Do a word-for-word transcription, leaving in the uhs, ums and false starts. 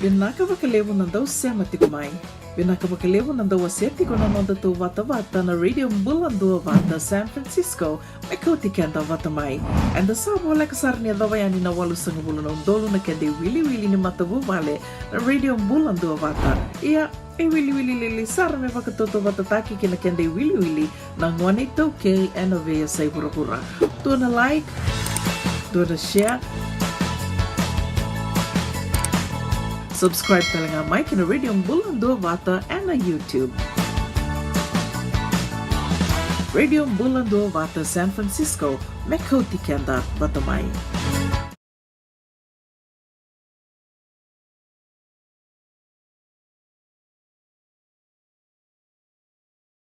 Vinaka vakalevu na dau sema tiko mai. Vinaka vakalevu na dau wasea tiko na noda tou vatavata na Radio Bula Duavata San Francisco, me kauti keda vata mai. Eda sa voleka sara ni yacova yani na walusagavulu na udolu na keda iwiliwili ni matavuvale na Radio Bula Duavata. Ia, e wiliwili lili sara me vakatautauvatataki kei na keda iwiliwili na gone iTaukei ena veiyasai vuravura. Dua na like, dua na share. Subscribe tale ga mai kei na Radio Bula Duavata ena YouTube. Radio Bula Duavata San Francisco, me kauti keda vata mai.